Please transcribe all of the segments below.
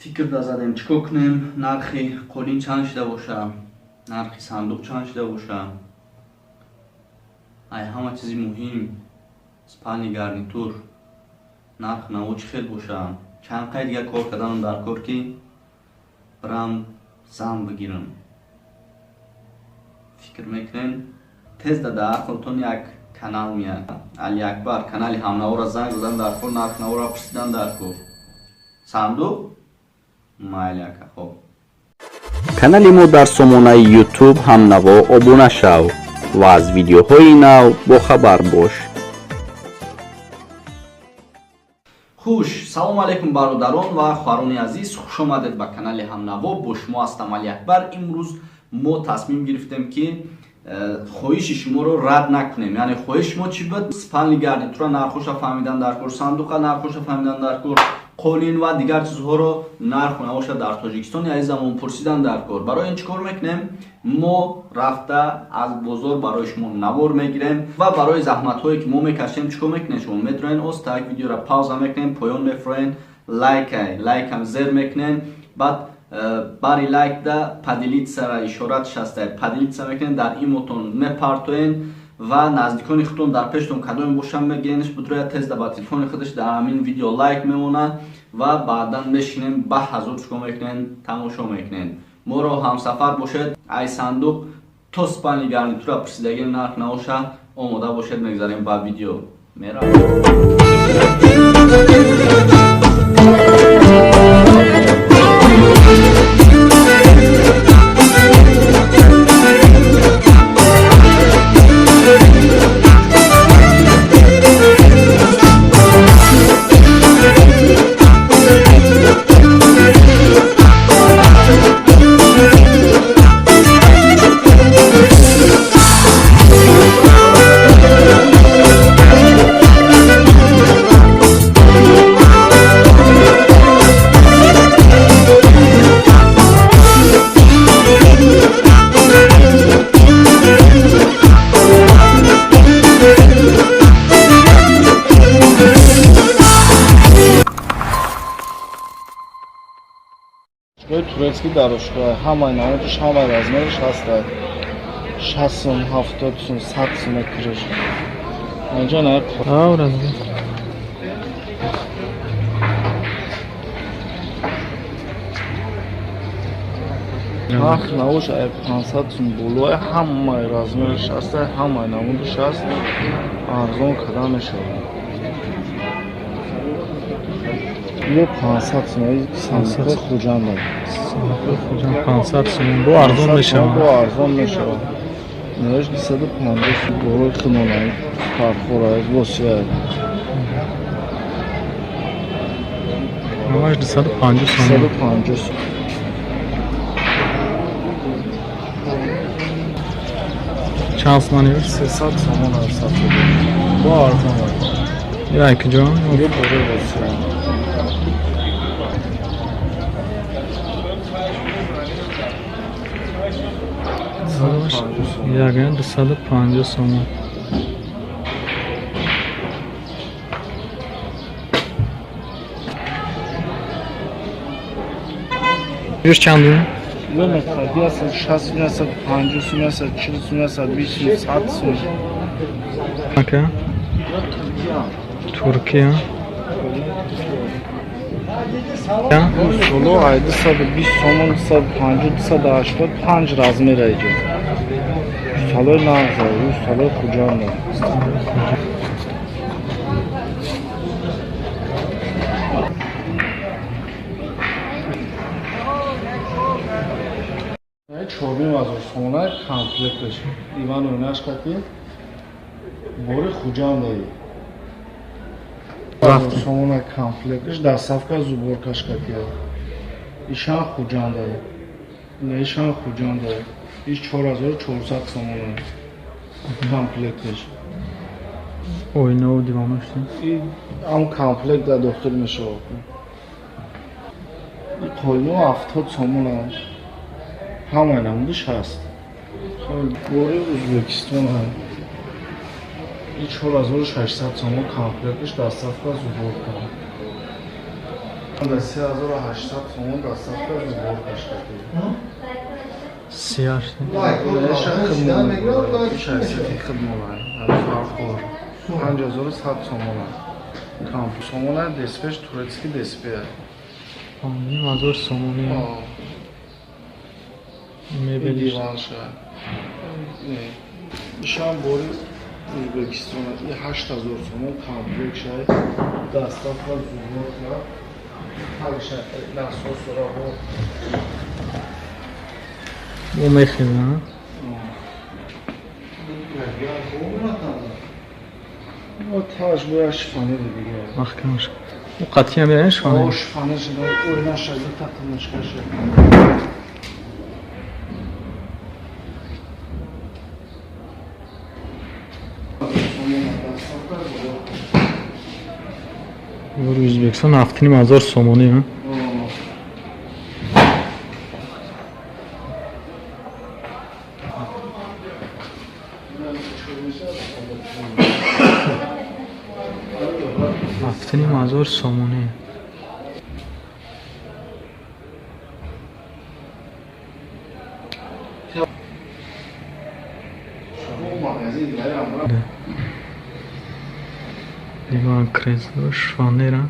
Фикр дазадем, чӣ кор кунем, нархи қолин чанд шида боша, нархи сандуқ чанд шида боша. Ай ҳама чизи муҳим спальный гарнитур нарх наво чӣ хел боша, чанд қай дигар кор карданам дар кор, ки бирам зан бигирам. Фикр мекунем, тез да ақлтон як канал меяд. Алиакбар, канали ҳамнаворо занг задан дар кор, нарх наворо пурсидан дар кор. Сандуқ майли ака, хоб. Канали мо дар сомонаи YouTube Ҳамнаво обуна шав ва аз видеоҳои нав бохабар бош. Хуш, салому алайкум, бародарон ва хоҳарони азиз, хуш омадед ба канали Ҳамнаво. Бо шумо ҳастам Алиакбар. Имрӯз мо тасмим гирифтем, ки хоҳиши шуморо рад накунем. Яъне хоҳиши шумо чӣ буд? Спальный гарнитура нархоша фаҳмидан дар кор, сандуқа нархоша фаҳмидан дар кор, қолин ва дигар чизҳоро нарху навоша дар Тоҷикистони азизамон пурсидан дар кор. Барои ин чӣ кор мекунем? Мо рафта аз бозор барои шумо навор мегирем ва барои заҳматҳое ки мо мекашем, чӣ кор мекунем? Шумо медроен, остак видеоро пауза мекунем, поён мефроен, лайкам зер мекунем, баъд бари лайк да поделиться ишора шаста, поделиться мекунем, дар имотон мепартоен ва наздикони худтон дар пештон кадоме бошанд, мегӯенш будроя тез да ба телефони худаш дар ҳамин видео лайк мемонад ва баъдан мешинем ба ҳазур, чикор мекунем, тамошо мекунем. Моро ҳамсафар бошед, ай сандуқ то спальный гарнитура пурсидагим нарх наоша. Омода бошед, мегзарем ба видео, меравем. Турецкий дорожка, ҳамаи намудаш, ҳамаи размераш ҳастад. 60 сум, 70 сум, 100 сум крыш. Инҷа на. Размер. Нарх навош ай 500 сум болои, ҳамаи размераш ҳастад, ҳамаи намудаш ҳаст, арзон карда мешавад. Ё 500 сум, сандуқи Хуҷанд. Сандуқи Хуҷанд 500 сум, бо арзон мешавад. Бо арзон мешавад. Нош 250 сум, болои хунонай, фархорай, восия. Ҳамаш 250 сум. 250 сум. Чанд сомон? 300 сомон арзон. Бо арзон. Ё ай куҷо? Ё болои восия. Яган 250 сомон. Юш чанд? Ё метраги аст 60 сум, аст 50 сум, аст 40 сум, аст 20 сум, 100 сум. Ака? Туркия. Соло ай 220 сомон, 250, 280, панҷ размер айҷо. Салои нағза, салои Хуҷанда. 4500 сомона комплекташ. Иван ойнаш қати бори Хуҷандаи. Сомона комплекташ, доставка зуборкаш қати. Ишан Хуҷандаи. Ишан Хуҷандаи. Иш 4400 сомона комплекташ. Ойнаву диванаш? Ам комплект дар дохил мешавад. Қолино 70 сомона. Ҳамаи намудаш ҳаст. Бори Ӯзбекистон. 4600 сомон комплекташ, доставка зуборка. 3800 сомон доставка сборка шкати. 38. 5100 сомон. Камп сомона деспеш турецкий деспе. 5000 сомони. Мебел диванша. Ишам бори Узбекистон 8000 сомон комплект шай. Доставка сборка. Ҳамеша насос раҳо. Мо мехезам. Таш бояд шифонери дига. Маҳкамаш. О қатъиян меян шифонер. О шифонер шуда, ойна шуда, тақимашка шуда. Бори Ӯзбекистон 7500 сомонӣ. 7500 сомонӣ. Диван, кресло, шифонера.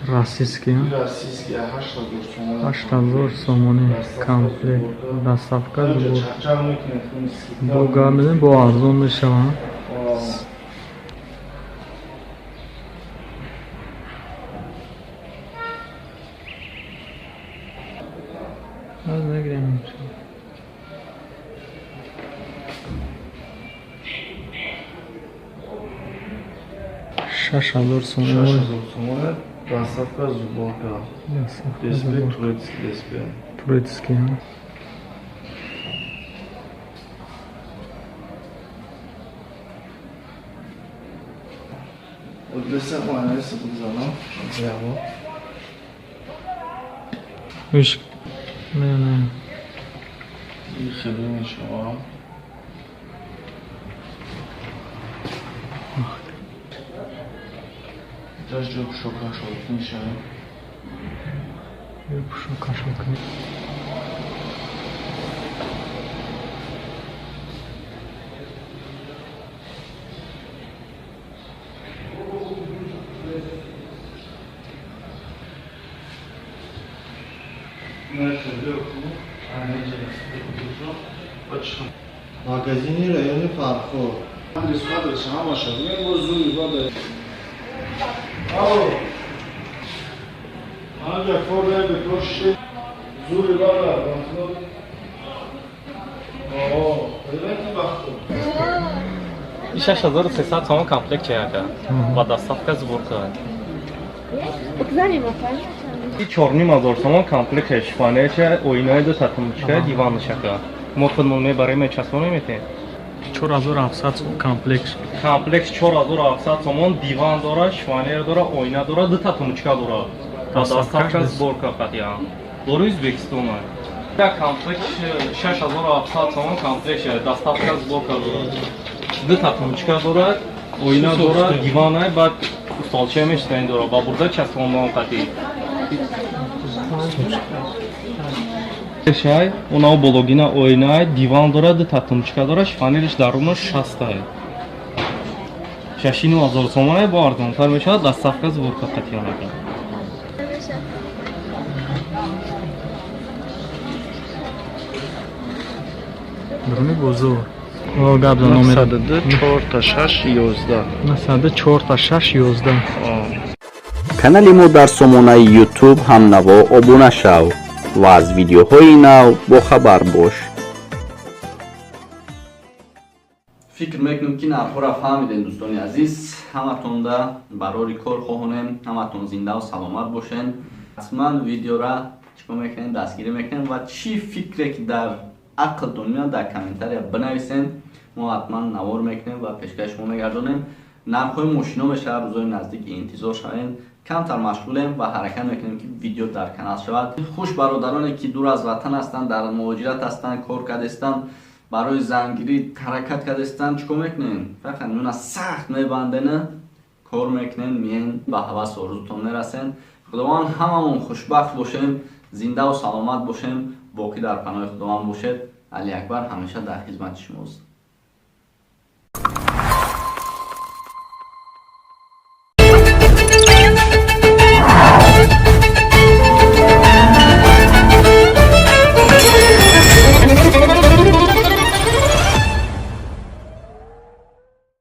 Российский. Российский 8000 сомонӣ. 8000 сомонӣ комплект. Доставка сборка. Бо гап мезанем, бо арзон мешавад. Аз мегирем. 6000 сомонӣ. 6000 сомонӣ доставка сборка. Деспе турецкий деспе. Турецкий. Одеса оянасы бигзанам. Зяво. Уш. Не, не. И хеле мешавам. Ҷаш ҷо пушока шод мешавам. Ҷо пушока шод. Магазини райони Фархор. Адрес адрес ҳамаша. Мен бо зури бада. Алло. Анҷа кор бе кор ши. Зури бада. О, привет вақту. 6300 сомон комплект чаяка. Ва доставка сборка. И 4500 сомон комплект шифонерча, оинаи ду татумчка, диваншака. Мо худмон мебарем, мечаспонем метем. 4700 сомон комплекс. Комплекс 4700 сомон, диван дора, шифонер дора, оина дора, ду татумчка дора. Ва доставка сборка қатъиян. Дори Ӯзбекистон. Як комплекс 6700 сомон комплекс, доставка сборка дора. Ду татумчка дорад, оина дорад, дивана, баъд устолча мешитани дора. Ба бурда часпондан қатъи. Шай, онао бологина оинай, диван дорад, ду татумчка дорад, шифонериш дарунаш 60. 69000 сомонай бо арзонтар мешавад, доставка сборка қатъиян. Дуруни бозор. О, гап за номер 902 4 6 11. 902 4 6 11. Канали мо дар сомонаи YouTube ҳамнаво обуна шав ва аз видеоҳои нав бохабар бош. Фикр мекунем ки нархҳоро фаҳмидем, дӯстони азиз. Ҳаматонда барори кор хоҳонем, ҳаматон зиндаву саломат бошен. Ҳатман видеора чикор мекунем, дастгирӣ мекунем ва чӣ фикре ки дар ақлтон меояд дар комментария бинависен. Мо ҳатман навор мекунем ва пешкаши шумо мегардонем. Нархҳои мошино мешавад, рӯзои наздик интизор шавем. Камтар машғулем ва ҳаракат мекунем ки видео дар канал шавад. Хуш бародароне ки дур аз ватан ҳастанд, дар муҳоҷират ҳастанд, кор кардастанд, барои зангирӣ ҳаракат кардастанд, чикор мекунем? Фақат миёна сахт мебандена, кор мекунем, миен ба ҳавас орзутон мерасен. Худованд ҳамамон хушбахт бошем, зиндаву саломат бошем. Боқӣ дар паноҳи Худованд бошед. Алиакбар ҳамеша дар хизмати шумост.